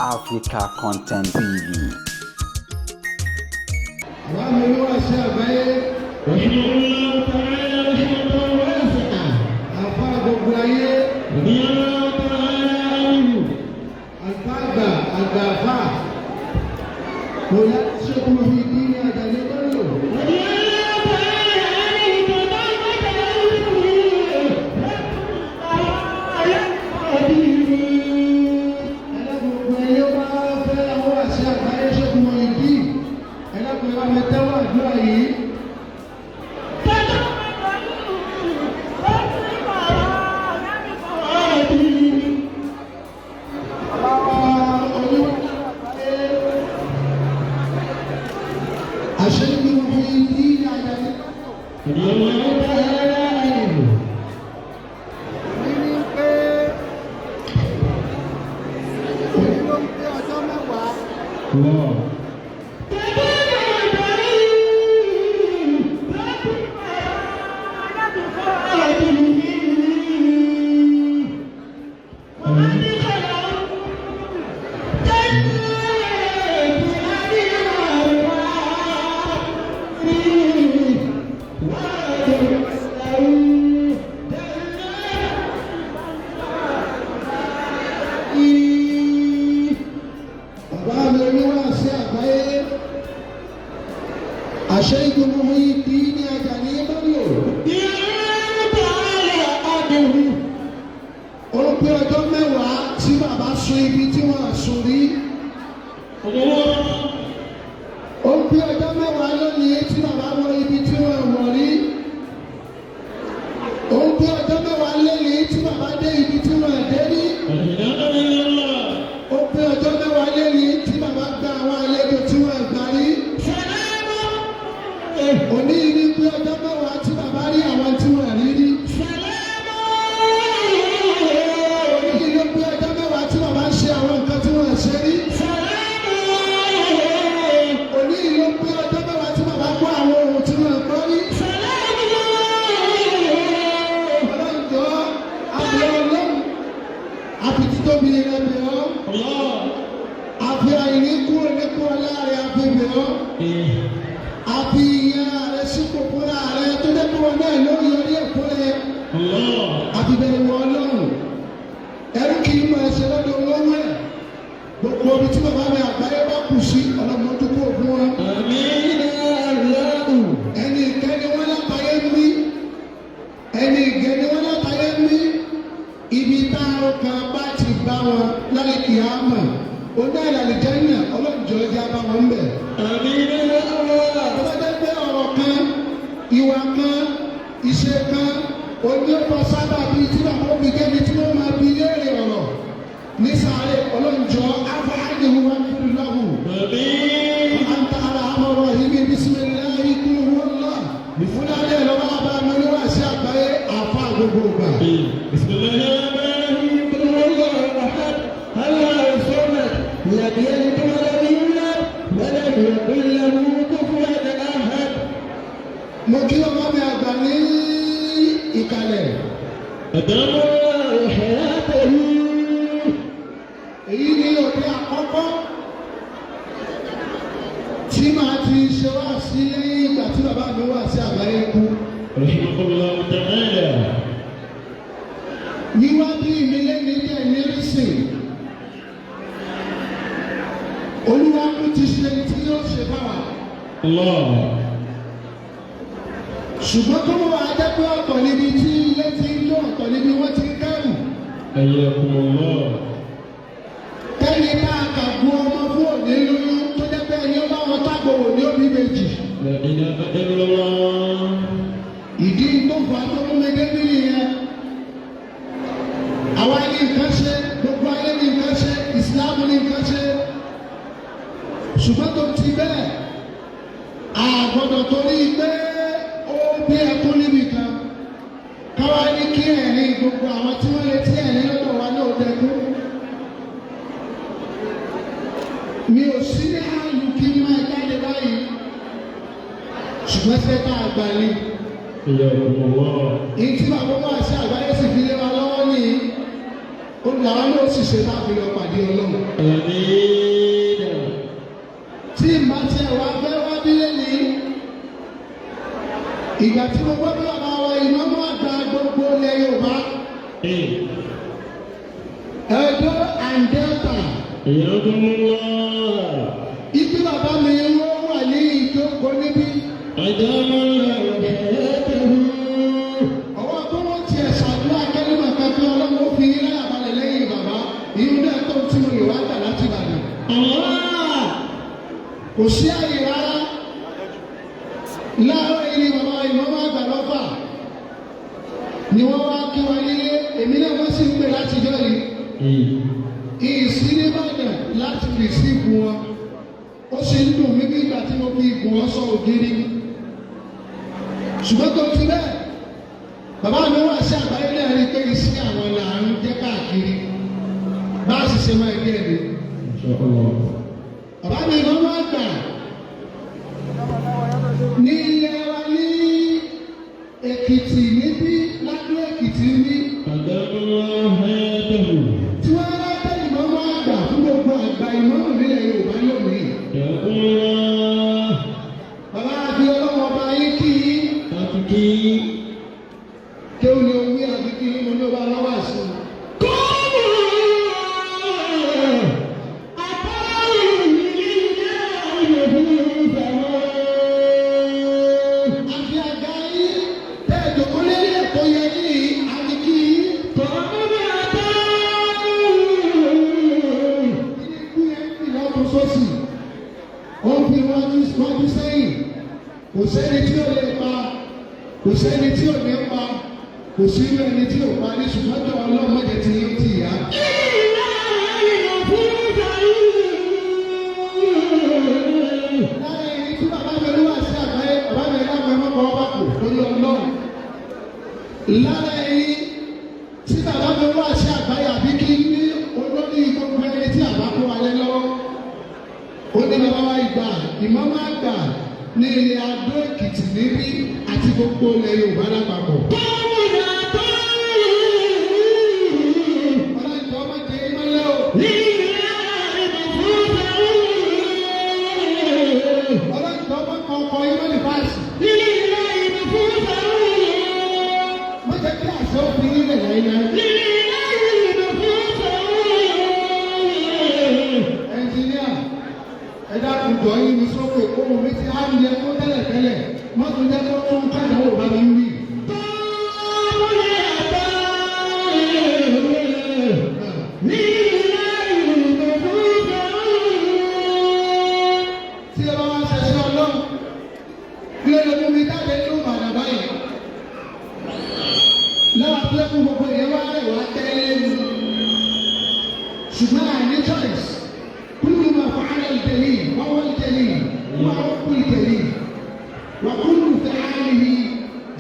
Africa Content TV. Àwọn àmì olúwa ṣe àgbáyé. رحمه الله تعالى رحمة واسعة. Àfa gbogbo ayé. رضي الله تعالى عنه. Àlùfáà àgbà, àgbà àfà kò yá ṣekú fi dín ní Àjàní Bello. رضي الله تعالى عنه تضمن Ẹlẹ́kùn ẹ̀yẹ́ bá fẹ́ àwọn àṣẹ àgbáyé ṣekú wọn ìdí ẹlẹ́kùn ẹ̀wà mi tẹ́wọ́ àdúrà yìí. Bàbá oníwà àṣẹ ìlú fi dín ní Àjàní Bello. رضي الله تعالى عنه. Ní pé òní ló ń pé ọjọ́ 10. الله. Bàbá mi oníwàásí àgbáyé àṣẹ ìgbìmọ̀ ìdí ní Àjàní Bello. Ó pé ọjọ́ 10 tí bàbá sun ibi tí wọ́n sùn rí. Ó pé ọjọ́ 10 lónìí tí bàbá wọ ibi tí wọ́n wọ̀ rí. Ó pé ọjọ́ 10 lónìí tí bàbá dé ibi tí wọ́n dé rí. Ó pé ọjọ́ 10 lónìí tí bàbá gba àwọn àlejò tí wọ́n gbà rí. Òní ní pé ọjọ́ 10 tí bàbá rí àwọn tí wọ́n rí rí. Òní ló pé ọjọ́ 10 tí bàbá ń ṣe àwọn nǹkan tí wọ́n ṣe rí. Òní ló pé ọjọ́ 10 tí bàbá gbọ́ àwọn ohun tí wọ́n gbọ́ rí. Ọlọ́njọ́ àbí ọlọ́run àfi títóbi rẹ̀ bẹ̀ ọ́. Àfi àìní kúrò nípò ọlá rẹ̀ àfi bẹ̀ ọ́. Àfi ìyẹn rẹ̀ sípò fúnra rẹ̀ tó dé kúrò náà lórí orí ẹ̀kọ́ rẹ̀. Àfi bẹ̀rẹ̀ wọ ọlọ́run. Ẹrú kì í máa ṣe lọ́dọ̀ olówó ẹ̀. Gbogbo ibi tí bàbá mi àgbáyé bá kù sí ọlọ́mọdé kò fún wọn. Ẹni ìkẹ́ni wọn látàyé ń mí. Ẹni ìgẹ̀ni wọn látàyé ń mí. Ibi tá a kan bá ti bá wọn lálẹ́ kìámà. Oná ìlànà jẹ́nà ọlọ́njọ́ ẹja bá wọn bẹ̀. Tó bá jẹ́ pé ọ̀rọ̀ kan, ìwà kan, ìṣe kan, oní ọ̀pọ̀ sábà bíi tí bàbá òbí kẹ́mi tí wọ́n máa bi léèrè ọ̀rọ̀ ní sáré ọlọ́njọ́ afáàdìhù wà nínú lọ́hùn. Anta arhamar rahimin bisimilahi kul huwallah. Ìfúnnáde lọ́wọ́ bá mi níwá sí àgbáyé àfa gbogbo gbà. بسم الله الرحمن الرحيم قل هو الله احد الله الصمد لم يلد ولم يولد ولم يكن له كفوا احد. Mo kí ọmọ mi àgbà ní ìkàlẹ̀. أدام الله حياته. Èyí ni òde àkọ́kọ́ tí màá ti ṣe wá sí lẹ́yìn ìgbà tí bàbá mi wá sí àgbáyé kú. رحمه الله تعالى. Wíwá bí mi lẹ́ni jẹ́ ìrísìn. Olúwa kú ti ṣe tí yóò ṣe fáwa. الله. Ṣùgbọ́n tó mú wa jẹ́ pé ọ̀tọ̀ níbi tí ilé ti ń jó, ọ̀tọ̀ níbi wọ́n ti ń kẹ́rù. حياكم الله. Kẹ́ni tá a kà gun ọmọ fún òní lóyún tó jẹ́ pé ẹni ó bá wọn tágbòrò ní òbí méjì. لا إله إلا الله. Ìdí tó fà á tó mú mi débí nìyẹn. Àwa ní nǹkan ṣe, gbogbo ayé ní nǹkan ṣe, ìsìláàmù ní nǹkan ṣe. Ṣùgbọ́n tó ti bẹ́ẹ̀, a gbọ́dọ̀ torí pé ó bí ẹkún níbì kan. Káwá ní kí ẹ̀rín gbogbo àwọn tí wọ́n retí ẹ̀rín lọ́dọ̀ wa náà dẹkún. Mi ò sí ní àlù kí n máa jáde báyìí. Ṣùgbọ́n ṣé tá a gbà ni? حياكم الله. Èyí tí bàbá wa ṣe àgbáyé sì fi lé wa lọ́wọ́ ní olùlàwọ́ náà sì ṣe tá a fi lọ pàdé ọlọ́run. آمين. Ìgbà tí mo gbọ́ pé bàbá wa ìmọ̀mú àgbà gbogbo ilẹ̀ Yorùbá, Ẹdó and Delta, ibi bàbá mi wọ́n wà ní ìjókòó níbí. Ọwọ́ tó wọ́n tiẹ̀ ṣàdúrà kẹ́límà kankan Ọlọ́run ó fi yín láyà balẹ̀ lẹ́yìn bàbá. Ìyún náà tó tí mo lè wá gbà láti Ìbàdàn. Kò sí àyè rárá. Láàárọ̀ yìí ni bàbá ìmọ̀mú àgbà lọ́fà ni wọ́n wá kí wa nílé. Èmi náà wọ́n sì ń pè látijọ́ yìí. Ìsí nìbàdàn láti rìsíìfù wọn. Ó sì ń dùn mí bí ìgbà tí mo fi ìgùn wọn sọ ògiri. Ṣùgbọ́n tó ti bẹ́ẹ̀, bàbá mi wá sí àgbáyé náà rí i pé iṣẹ́ àwọn là ń jẹ́ káàkiri. Bá a sì ṣe máa gé ẹ̀mí. Bàbá mi ló máa gbà ní ilẹ̀ wa ní Èkìtì níbí ládùú Èkìtì níbí tí wọ́n rá tẹ́ ìmọ̀mú àgbà fún gbogbo àgbà ìmọ̀mù nílẹ̀ Yorùbá lónìí. Bàbá àti ọlọ́wọ́ ọba yín kí yín kéwù ni omi àti kí yín mo ní ọba aláwọ̀ àṣù. Àfi àga yín tẹ́ ìjòkó lérí ẹ̀kọ́ yẹ yín àti kí yín. Ikú yẹn ń fi lọ́tún sósì, ó ń fi wájú wájú sẹ́yìn. Kò sẹ́ni tí ò lè pa, kò sẹ́ni tí ò ní pa, kò sí irú ẹni tí ò pa ní ṣùgbọ́n tó ọlọ́mọdé ti yín ti yá. Lára ẹni tí bàbá mi olúwa sí àgbáyé, bàbá mi ẹ̀dá mi ọmọ ọba kò lórí ọlọ́run. Lára ẹni tí bàbá mi olúwa sí àgbáyé àbí kí ní olórí gbogbo ẹni tí àbá kó wa lé lọ́wọ́. Ó ní bàbá wa ìgbà ìmọ̀mọ́ àgbà ní ilẹ̀ Adó Èkìtì níbí àti gbogbo ilẹ̀ Yorùbá lápapọ̀. Ọlọ́run jọ̀ọ́ má jẹ ìmọ́lẹ̀ o. Ọlọ́run jọ̀ọ́ má kọ ọkọ̀ ìmọ̀lẹ̀ fáàsì. Má jẹ́ kí àṣẹ òfin ilẹ̀ láíláí. Ẹnjiníà, ẹ dákun jọ yín mi sókè ohun mi ti á ń yẹ kó tẹ́lẹ̀ tẹ́lẹ̀ má tún jẹ́ kó tún kádàwó bá mi wí. Tí ẹ bá wá ṣẹṣẹ Ọlọ́run, bí ó lè mú mi jáde ní Ìbàdàn báyìí. Lára tó lẹ́kùn gbogbo ìyẹn wá rẹ̀ wá tẹ́lẹ̀ mi. Ṣùgbọ́n àìní choice. Kúlù máa fọ ara ìtẹ̀lé, wọ́n wọ́n ìtẹ̀lé, wọ́n wọ́n kú ìtẹ̀lé. Wọ́n kúlù fẹ́ àìní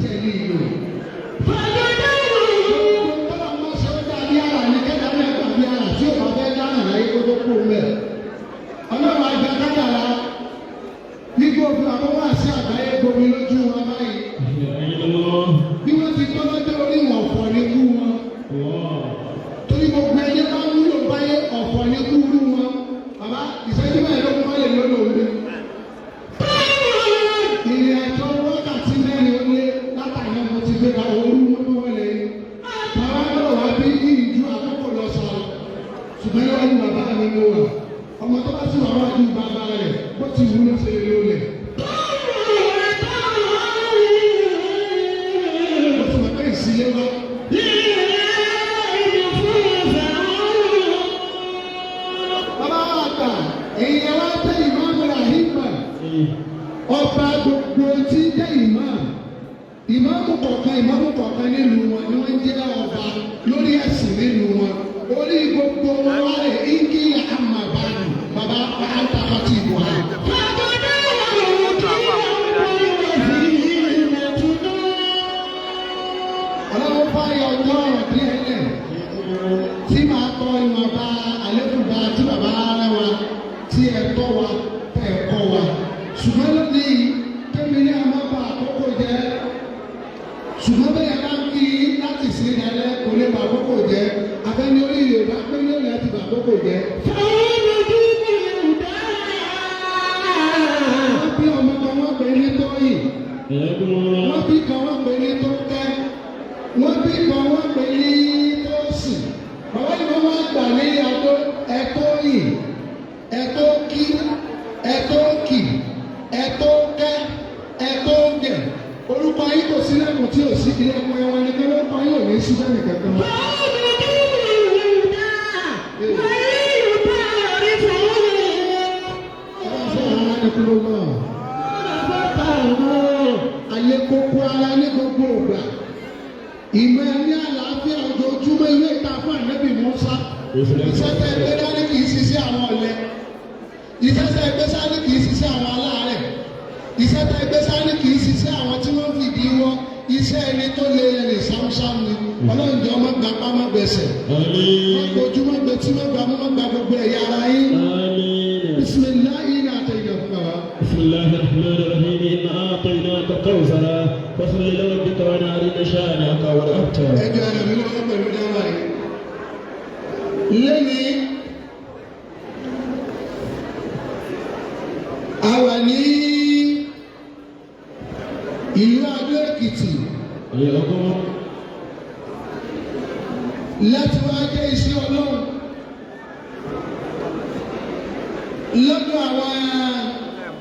tẹ̀lé lò. Tọ́lá máa ṣe ó dàbí ara ní kẹ́ta ní ẹ̀ka bí ara tí ò bá fẹ́ dáná láyé kó tó kú mẹ́. Ọlọ́run àgbà kádàrá nígbà òfin àkọ́kọ́ àti àgbáyé gbomi lójú wọn báyìí. Bí wọ́n ti tọ́ lọ́jọ́ orí wọn ọ̀fọ̀ ní kú wọn. Torí gbogbo ẹni bá wúlò báyé ọ̀fọ̀ ní kú rú wọn. Bàbá ìṣẹ́jú mẹ́ẹ̀ẹ́dógún má lè lọ́dọ̀ òun. Ìrìn àjò wákàtí mẹ́rin ó lé látàná mo ti gbéra òru mọ́tò wọlé. Bàbá náà wá bí ìjú àkókò lọ sọ. Ṣùgbọ́n níwájú bàbá mi mo wà. Ọmọ tó bá sì wà wájú bàbá rẹ̀ bó ti wú ló ṣe lè lólẹ̀. Ó ti mọ̀ pé ìsílé wá. Bàbá àgbà èyí ẹ wá tẹ ìmáàmù Rahima. Ọba gbogbo tí ń jẹ́ ìmáàmù. Ìmáàmù kọ̀ọ̀kan ìmáàmù kọ̀ọ̀kan nílùú wọn ni wọ́n ń jẹ́ ọba lórí ẹ̀sìn nílùú wọn. Orí gbogbo wọn wá rè íńkì àmàbàdù bàbá àǹtakọ́tì ìbò ha. Ọlọ́run fáyọ̀ ọjọ́ ọ̀rọ̀ díẹ̀ lẹ̀ tí màá tọ́ ìwọ̀nba àlékún bá tí bàbá ara wa tí ẹ tọ́ wa tẹ́ ẹ kọ́ wa. Ṣùgbọ́n lónìí kémi ní a máa ba àkókò jẹ́. Ṣùgbọ́n bẹ́ẹ̀ bá ń kí láti sí ìdálẹ́ kò lè ba àkókò jẹ́. Abẹ́ni orí Yorùbá pé lónìí àti ba àkókò jẹ́. Wọ́n bí ọmọ kan wọ́n pè ní Tóyìn. Wọ́n bí pè ní Tósìn. Bàbá yìí wọ́n máa gbà ní Adó ẹ̀tọ́ yìí, ẹ̀tọ́ kí, ẹ̀tọ́ kì, ẹ̀tọ́ kẹ́, ẹ̀tọ́ gẹ̀. Orúkọ yìí kò sí lẹ́kùn tí ò sí ilẹ̀kùn ẹ̀wọ̀n ni kí lórúkọ yìí ò ní sí sẹ́nì kankan. Ẹ bá fún àwọn aládùúgbò náà. Ayé kókó ara ní gbogbo ìgbà. Ìmọ̀ ẹni àlàáfíà ojoojúmọ́ ilé ìta fún Ànábì Mùsá. Iṣẹ́ tẹ́ ẹgbẹ́ dání kì í ṣiṣẹ́ àwọn ọ̀lẹ. Iṣẹ́ tẹ́ ẹgbẹ́ dání kì í ṣiṣẹ́ àwọn aláàárẹ̀. Iṣẹ́ tẹ́ ẹgbẹ́ dání kì í ṣiṣẹ́ àwọn tí wọ́n fìdí wọ́. Iṣẹ́ ẹni tó lé ẹni sámsám ni. Ọlọ́run jọ ọmọ gbà pamọ́ gbèsè. آمين. Ojú mọ́ gbé tí mọ́ gbà mọ́ gbà gbogbo ẹ̀yà ara yín. آمين. Bisimilahi ní àtẹ̀yìn fún wa. بسم الله الرحمن الرحيم إنا أعطيناك الكوثر فصل لربك وانحر إن شانئك هو الأبتر. Ẹjọ́ ẹ̀rọ mi lọ́wọ́ pẹ̀lú dáwà yìí. Lẹ́ni a wà ní ìlú Adó Èkìtì حياكم. láti wá jẹ́ iṣẹ́ Ọlọ́run.